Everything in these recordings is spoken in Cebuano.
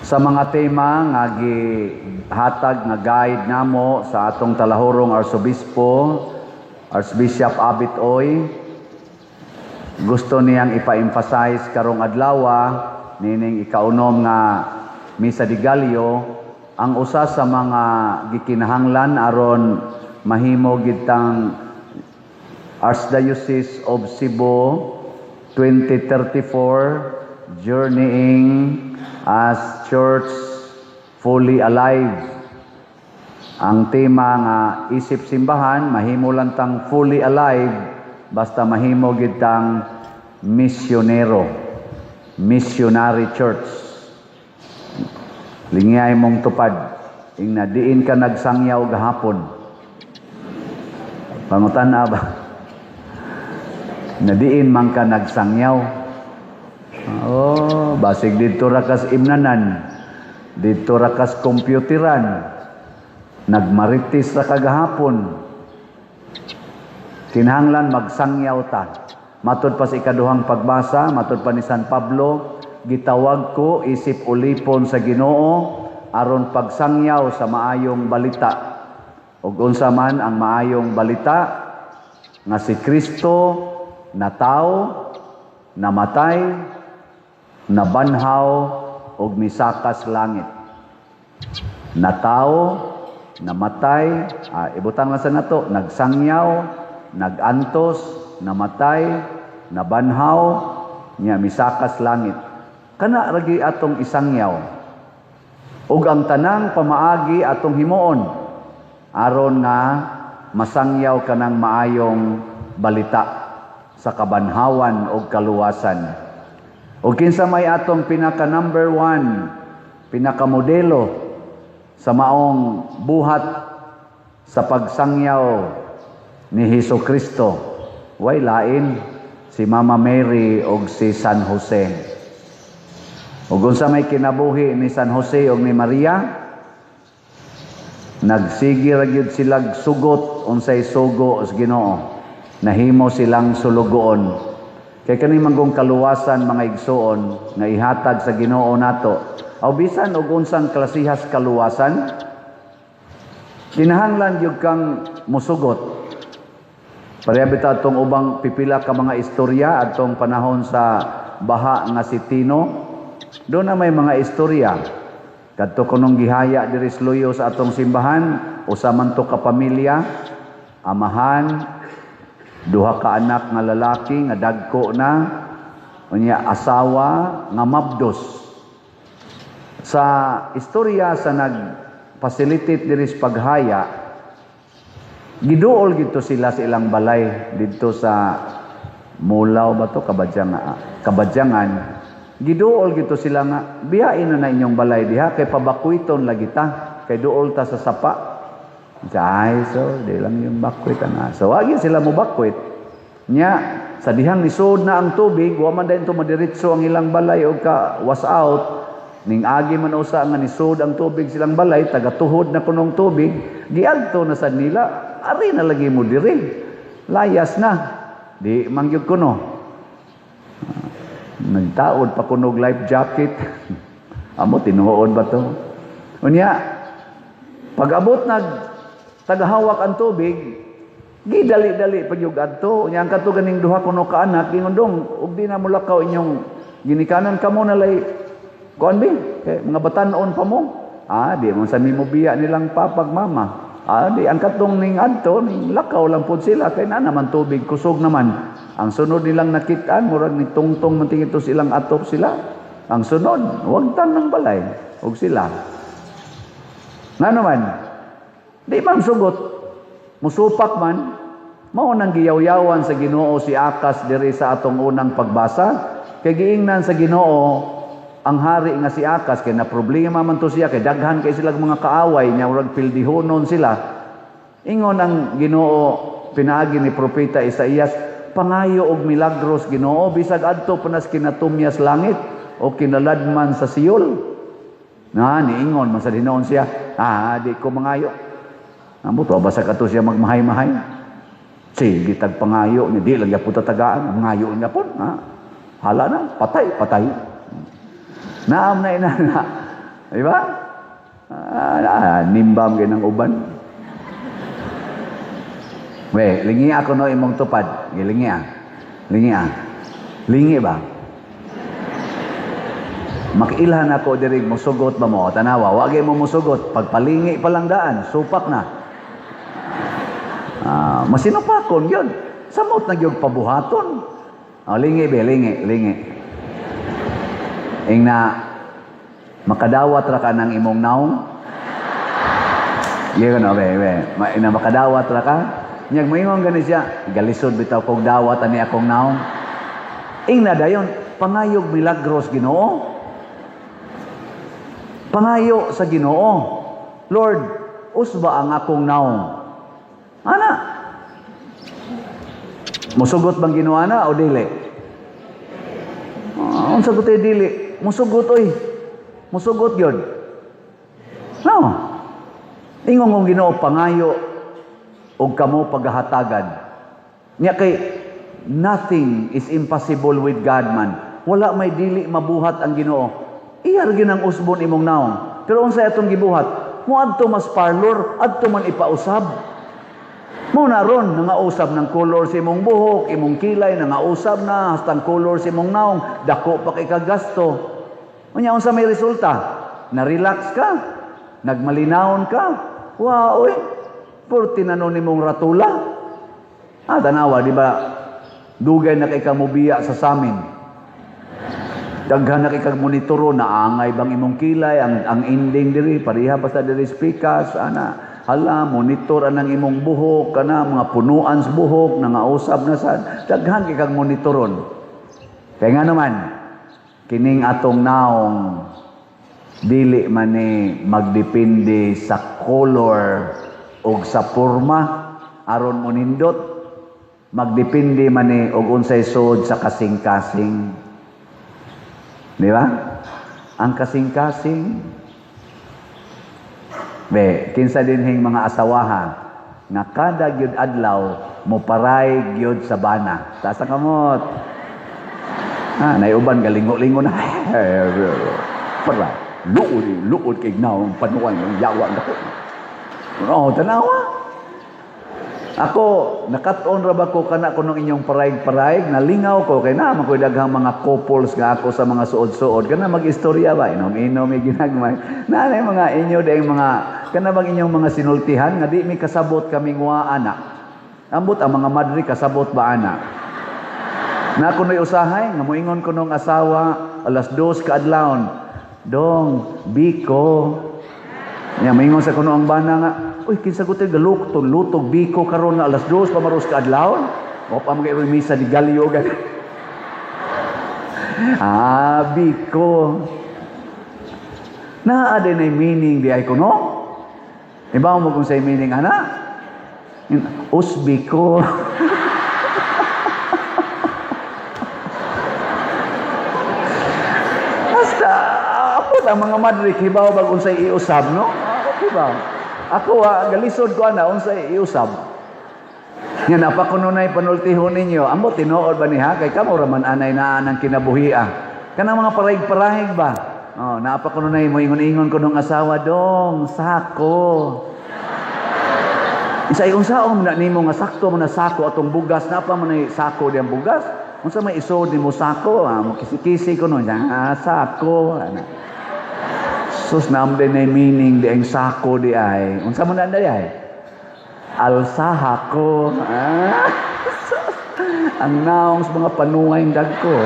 Sa mga tema nga gihatag nga guide namo sa atong talahurong Arsobispo, Archbishop Abit Oy, gusto niyang ipa-emphasize karong adlawa nining ikaunom nga Misa de Gallo, ang usa sa mga gikinahanglan aron mahimo gitang Archdiocese of Cebu 2034, journeying as church fully alive. Ang tema nga isip simbahan, mahimo lang tang fully alive basta mahimo gid tang misyonero, missionary church. Lingiyay mong tupad, ingna diin ka nagsangyaw gahapon? Pangutan ba? Na diin man ka nagsangyaw? Oh, basig didto ra kas imnanan. Didto ra kas computeran. Nagmaritis ra kagahapon. Kinahanglan magsangyaw ta. Matud pa sa ikaduhang pagbasa, matud pa ni San Pablo, gitawag ko isip ulipon sa Ginoo aron pagsangyaw sa maayong balita. Ug unsa man ang maayong balita? Nga si Kristo nataw, namatay, nabanhaw ug misakas langit. Nataw, namatay, ibutang lang sa nato, nagsangyaw, nagantos, namatay, nabanhaw, nya misakas langit. Kana ragi atong isangyaw. Ug ang tanang pamaagi atong himuon aron nga masangyaw kanang maayong balita sa kabanhawan ug kaluwasan. Ug kinsa may atong pinaka number one, pinakamodelo sa maong buhat sa pagsangyaw ni Hesus Kristo? Way lain, si Mama Mary ug si San Jose. Ug unsa may kinabuhi ni San Jose ug ni Maria? Nagsige ra gyud silag sugot unsay sugo sa Ginoo. Nahimo silang sulugoon. Kay kani manggong kaluwasan, mga igsuon, nga ihatag sa Ginoo nato. Aw bisan og unsang klasihas kaluwasan, kinahanglan gyud kang musugot. Pareha bitaw atong ubang pipila ka mga istorya atong panahon sa baha nga si Tino. Doon na may mga istorya. Kadto kunong gihaya diri sa Luyo sa atong simbahan, usa man to ka pamilya, amahan, duha ka anak nga lalaki nga dagko na, unya asawa nga mabdos. Sa istorya sa nag-facilitate diri sa paghaya, giduol gito sila sa ilang balay didto sa Mulaw ba to, Kabadyangan. Giduol gito sila nga biyain na na inyong balay diha kay pabakwiton lagi ta kay duol ta sa sapa. Ay, so di lang yung bakwit na. So wagi sila mo bakwit. Nya sa dihang nisod na ang tubig, wa man dayon to madiretso ang ilang balay og ka wash out. Ning agi man usa nga nisod ang tubig silang balay, tagatuhod na kunong tubig, giadto na sad nila, ari na lagi mo diri. Layas na. Di man gyud kuno. Nagtaod pa kunog life jacket. Amo, tinuod ba to? Unya, pag abot nag tagahawak ang tubig, gidali-dali pa gyud adto. Unya ang kadto ganing duha kuno ka anak, gingondong, ug di na mulakaw inyong ginikanan, kamo na lay kuan bi, kay mga batan-on pa mo. Di mo sa nimo biya nilang papag mama. Di ang katong ning adto ning lakaw lang pud sila kay na naman tubig, kusog naman. Ang sunod nilang nakitaan, murag ni tungtong man tingito silang atop sila. Ang sunod, wagtan ng balay og sila. Nga naman, di man sugot, musupak man, mao nang giyawyawan sa Ginoo si Akas diri sa atong unang pagbasa. Kay giingnan sa Ginoo ang hari nga si Akas kay na problema man to siya kay daghan kay sila mga kaaway niya, murag pildihonon sila. Ingon ang Ginoo pinaagi ni propeta Isaías, pangayo og milagros Ginoo bisag adto pa nas kinatumyas langit o kinaladman sa Seol. Na niingon man sa hinoon siya, di ko mangayo. Amo to basa kato siya magmahay-mahay. Sige tag pangayo ni di lang gyapon tatagaan, mangayo lang gyapon. Ha? Hala na, patay, patay. Naam na ina na. Di ba? Ah, nimbam kay ng uban. We, lingi ako no imong tupad. Gilingi ah. Lingi ah. Lingi ba? Makiilhan ako diri, musugot ba mo? Tanawa, wagi mo musugot. Pagpalingi pa lang daan, supak na. Ah, masinupakon yun. Samot na gyud pabuhaton. Oh, lingi be, lingi, lingi. Ingna, makadawat ra ka ng imong naong. Iya no, be, be. Ma, ina makadawat ra ka. Nyag moingon gani siya, galisod bitaw kog dawat ani akong naong. Ingna dayon, pangayog milagros Ginoo. Pangayo sa Ginoo. Lord, usba ang akong naong. Ana. Musugot bang Ginoo ana o dili? Ah, unsa ko dili? Musugot oy. Musugot gyud. No. Ingon kong Ginoo, pangayo og kamo paghahatagan. Nya kay nothing is impossible with God man. Wala may dili mabuhat ang Ginoo. Iya ra gyud ang usbon imong naong. Pero unsay atong gibuhat? Moadto mas parlor, adto man ipausab. Mo na ron nangausab ng color sa imong buhok, imong kilay nangausab na hastang color sa imong naong, dako pa kay kagasto. Unya unsa may resulta? Na-relax ka, nagmalinawon ka. Wow, oy. Purti na nun nimong ratula. Ah, tanawa, di ba? Dugay na kay ka mobiya sa samin. Daghan na kay kag monitoro na angay bang imong kilay, ang ending diri pareha basta diri speakers ana. Hala, monitor anang imong buhok kana mga punuan sa buhok nangausab na sa daghan kay kag monitoron. Kaya nga naman kining atong naong dili man ni magdepende sa color og sa porma aron monindot, magdepende man ni og unsay sud sa kasing-kasing. Di ba? Ang kasing-kasing. Be, kinsa dinhing mga asawaha nga kada gyud adlaw moparay gyud sa bana. Taas ang kamot. Ah, naiuban galingo-lingo na. Para luod luod kay naong panuan ng yawa dako. Oh, tanawa. Ako, nakat-on ra ba ko kana kuno inyong parayg-parayg, nalingaw ko kay naa man ko'y daghang mga couples nga ako sa mga suod-suod kana mag-istorya ba, inom-inom may ginagmay. Naa mga inyo dayong mga kana bang inyong mga sinultihan nga di mi kasabot kaming wa ana. Ambot ang mga madre kasabot ba ana. Na kuno'y usahay nga moingon ko nung asawa 2:00 kaadlawon. Dong, biko. Nya moingon sa kuno ang bana nga, uy, kinsa ko tayo galukto, lutog biko karon nga 2:00 pa maros kaadlawon. O pa mga misa di galyo gani. Ah, biko. Naa din ay meaning di ay kuno. Iba mo kung sa meaning ana? Usbiko. Basta, apot ang mga madre, kibaw bag unsay iusab, no? Ako kibaw. Ako, galisod ko ana, unsay iusab. Nga napakununay panultihon ninyo, amo tinuod ba niha? Kay kamo raman anay naa ng kinabuhia. Kanang mga parahig-parahig ba? Oh, napakununay mo ingon-ingon ko nung asawa, dong, sako. Isa unsaon na nimo nga sakto mo na sako atong bugas, napa man na sako diyang bugas. Unsa may isod nimo sako, ah, mo kisi-kisi ko nun, ah, sako. Ana. Sus, naam din na meaning di ang sako di ay. Unsa man na di ay? Alsaha ko. Ah, ang naong sa mga panuway dagko.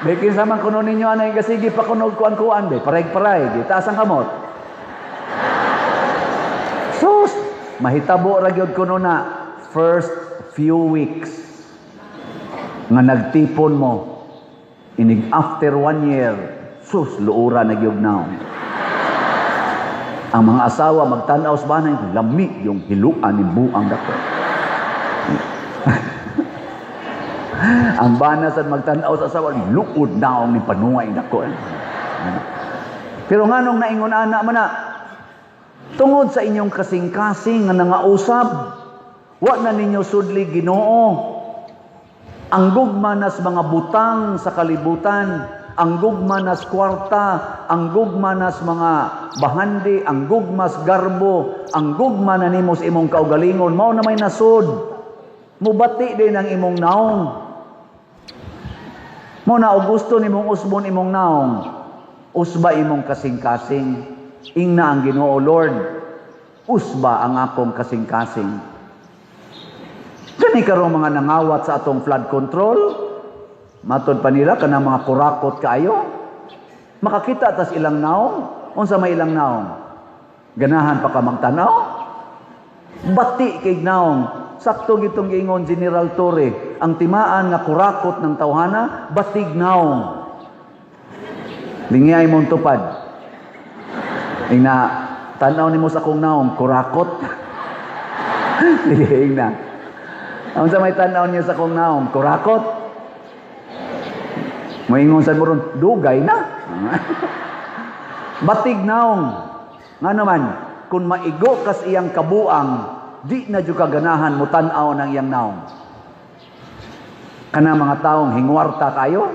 Bikin sa man kuno ninyo anay kasigi pa kunog kuan-kuan be, parayg-parayg, itaas ang kamot. Sus, mahitabo ra gyud kuno na first few weeks nga nagtipon mo inig after 1 year, sus, luura na gyud naong. Ang mga asawa magtan-aw sa banay, lami yung hiluan ni buang dako. Ang bana sad magtan-aw sa asawa, luod naong ni panuay dako. Pero nganong naingon ana man na, tungod sa inyong kasing-kasing nga nangausab, wa na ninyo sudli Ginoo. Ang gugma nas mga butang sa kalibutan, Ang gugma nas kwarta, ang gugma nas mga bahandi, ang gugmas garbo, ang gugma na nimo sa imong kaugalingon, mao na may nasod. Mubati din ang imong naong. Mo na og gusto nimong usbon imong naong, usba imong kasing-kasing. Ingna ang Ginoo, "Lord, usba ang akong kasing-kasing." Kani karong mga nangawat sa atong flood control, matod pa nila kanang mga kurakot kaayo. Makakita tas ilang naong, unsa may ilang naong? Ganahan pa ka magtanaw? Bati kay naong. Sakto gitong giingon General Torre, ang timaan nga kurakot ng tawhana, batig naong. Lingiyay mong tupad. Ingna, "Tanaw nimo sa akong naong, kurakot." Sige, ingna. "Unsa may tanaw niyo sa akong naong, kurakot?" Moingon sa mo ron, "Dugay na." Batig naong. Nga naman, kung maigo kas iyang kabuang, di na jud ka ganahan mo tan-aw ng iyang naong. Kana mga taong hingwarta kayo,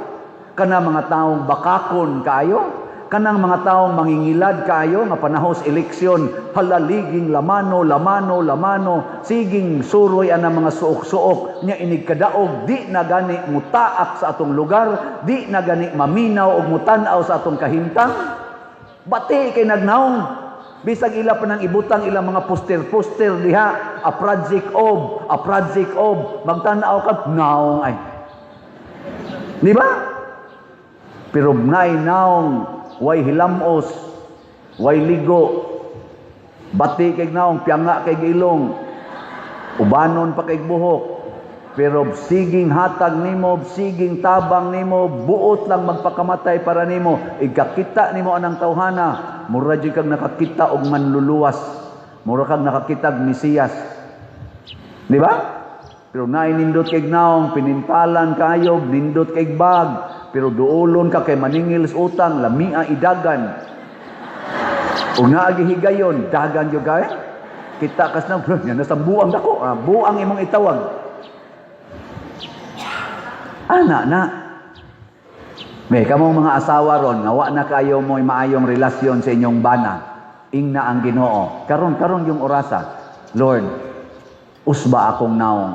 kana mga taong bakakon kayo, kanang mga taong mangingilad kayo nga panahos eleksyon, halaliging lamano, lamano, lamano, siging suroy ang mga suok-suok, nya inig kadaog, di na gani mutaak sa atong lugar, di na gani maminaw og mutan-aw sa atong kahimtang. Bati kay nagnaong. Bisag ila pa nang ibutang ilang mga poster-poster diha, a project of, a project of, magtan-aw ka, naong ay. Di ba? Pero naay naong, way hilamos, way ligo, bati kay naong, piyanga kay ilong, ubanon pa kay buhok, pero siging hatag nimo, siging tabang nimo, buot lang magpakamatay para nimo, igkakita nimo anang tawhana, mura jud kag nakakita og manluluwas, mura kag nakakita og Mesiyas. Di ba? Pero naay nindot kay naong, pinintalan kayo, nindot kay bag, pero duolon ka kay maningil sa utang, lamia idagan. Ug naa gihigayon, dagan gyud kay. Kita kas na, yan nasa buang dako, ah, buang imong itawag. Ana na. May kamong mga asawa ron, nga wa na kayo mo'y maayong relasyon sa inyong bana. Ingna ang Ginoo. Karon karon yung orasa. "Lord, usba akong naong."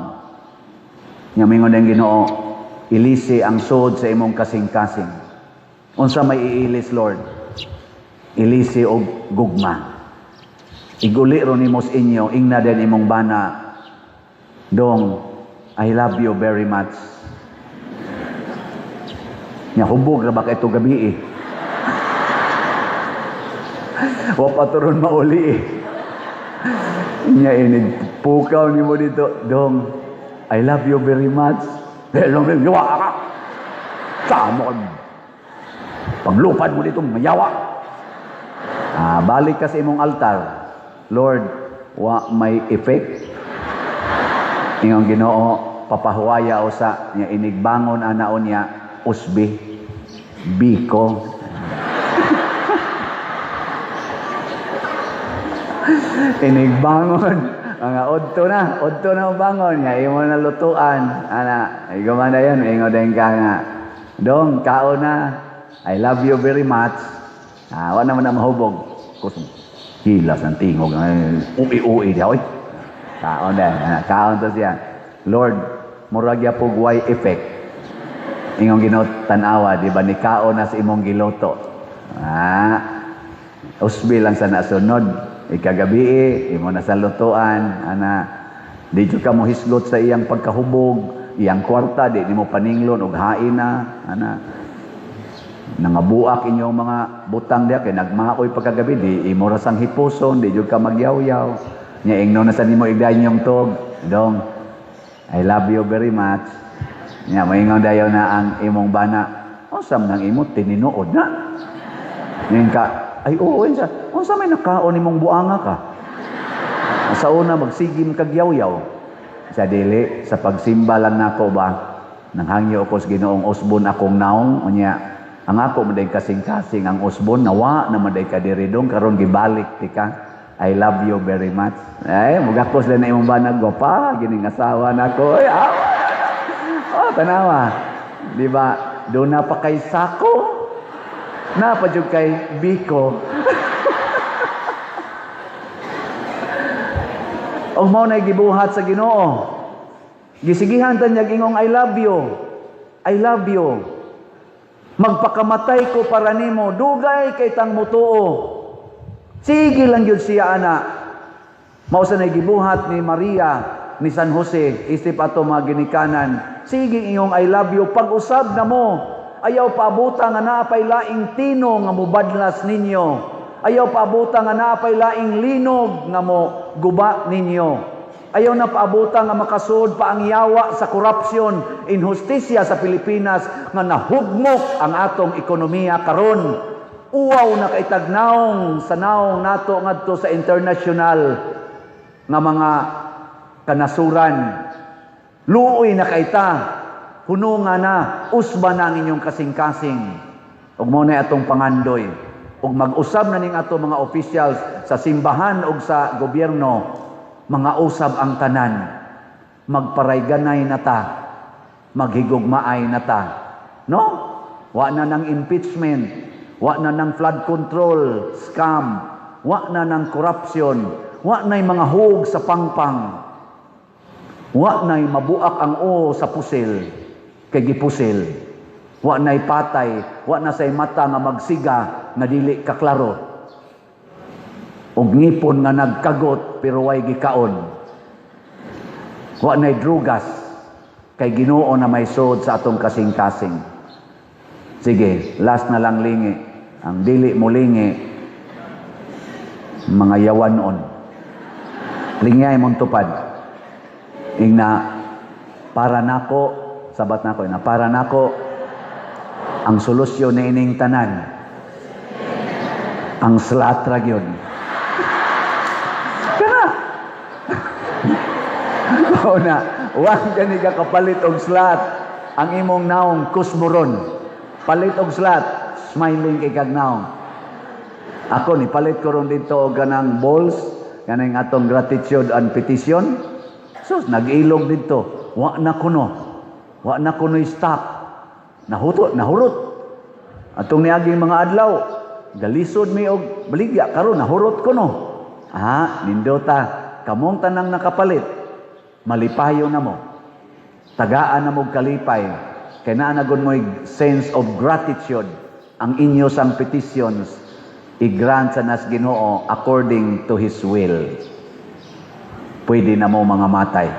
Nya mingon ang Ginoo, "Ilisi ang sod sa imong kasing-kasing." "Unsa may iilis, Lord?" "Ilisi og gugma." Iguli ro nimo sa inyo, ingna din imong bana, "Dong, I love you very much." Nya hubog ra ba kay ito gabi eh. Wa pa to ron mauli eh. Nya inig pukaw nimo dito, "Dong, I love you very much." "Pero yawa ka. Sa mo paglupad mo dito, mayawa." Ah, balik ka sa imong altar. "Lord, wa may effect." Ingong Ginoo, "Papahuwaya usa." Nya inigbangon ana niya, usbi biko. Inigbangon mga udto na bangon nya imo na lutuan ana, igoma na yan, ingon din ka nga, "Dong, kaon na, I love you very much." Ah, wa naman na mahubog. Kusog hilas ang tingog, ui-ui di oy. Kaon na, ana, kaon to siya. "Lord, murag ya pug way effect." Ingong Ginoo, "Tan-awa, di ba ni kaon na sa imong giluto?" Ah, usbi lang sa nasunod. Ikagabi, imo na sa lutuan, ana. Di jud ka mo hisgot sa iyang pagkahubog, iyang kwarta, di nimo paninglon og hain na, ana. Nangabuak inyong mga butang diya kay nagmaoy pagkagabi, di imo ra sang hipuson, di jud ka magyaw-yaw. Nya ingno na sa nimo igdayon yung tog, "Dong, I love you very much." Nya moingon dayon na ang imong bana, "Unsa man ang imo tininuod na?" Ngayon ka, "Ay oo, unsa, unsa may nakaon nimong buanga ka? Sa una magsigim kag yaw-yaw." Sa dili, sa pagsimba lang nako ba, nanghangyo ko sa Ginoong usbon akong naong, unya, ang ako maday kasing-kasing ang usbon, nawa na maday ka diri, dong, karon gibalik tika. I love you very much. Ay, mugakos lang na imong banag, gwapa, gining asawa nako. Ay, awa. Oh, tanawa. Di ba? Doon na pa kay sako. Naa pa jud kay biko. Og mao na gibuhat sa Ginoo. Gisigihan ta niya ingong, "I love you. I love you. Magpakamatay ko para nimo, dugay kay tang mutuo." Sige lang gyud siya ana. Mao sa gibuhat ni Maria, ni San Jose, isip ato mga ginikanan. Sige ingong, "I love you," pag-usab na mo. Ayaw paabuta nga naa pay laing tino nga mubadlas ninyo. Ayaw paabuta nga naa pay laing linog nga mo guba ninyo. Ayaw na paabuta nga makasud pa ang yawa sa korupsyon, inhustisya sa Pilipinas nga nahugmok ang atong ekonomiya karon. Uwaw na kaitag naong sa naong nato ngadto sa international nga mga kanasuran. Luoy na kaita, hununga na, usba na ang inyong kasing-kasing. Ug mao na atong pangandoy. Ug mag-usab na ning ato mga officials sa simbahan ug sa gobyerno, mga usab ang tanan. Magparayganay na ta, maghigugmaay na ta. No? Wa na ng impeachment, wa na ng flood control scam, wa na ng corruption, wa na'y mga hug sa pangpang. Wa na'y mabuak ang o sa pusil, kay gipusil. Wa na'y patay, wa na say mata nga magsiga nga dili kaklaro. Og ngipon nga nagkagot pero way gikaon. Wa na'y drugas kay Ginoo na may sod sa atong kasing-kasing. Sige, last na lang lingi. Ang dili mo lingi, mga yawanon. Lingiyay mong tupad. Ingna, para nako, sabat nako, na para nako, ang solusyon ni ining tanan, ang slat ra gyud. Kana! Mao na, wa gani ka kapalit og slat ang imong naong kusmoron. Palit og slat, smiling kay kag naong. Ako ni palit ko ron dito og ganang balls, kanang atong gratitude and petition. So, nag-ilog dito. Wa na kuno. Wa na kuno stock. Nahuto, nahurot. Atong niaging mga adlaw, galisod mi og baligya karon nahurot kuno. Ah, nindota, kamong tanang nakapalit, malipayo na mo. Tagaan na mo kalipay. Kay naa na gud mo'y sense of gratitude ang inyo sang petitions i-grant sa nas Ginoo according to His will. Pwede na mo mga matay.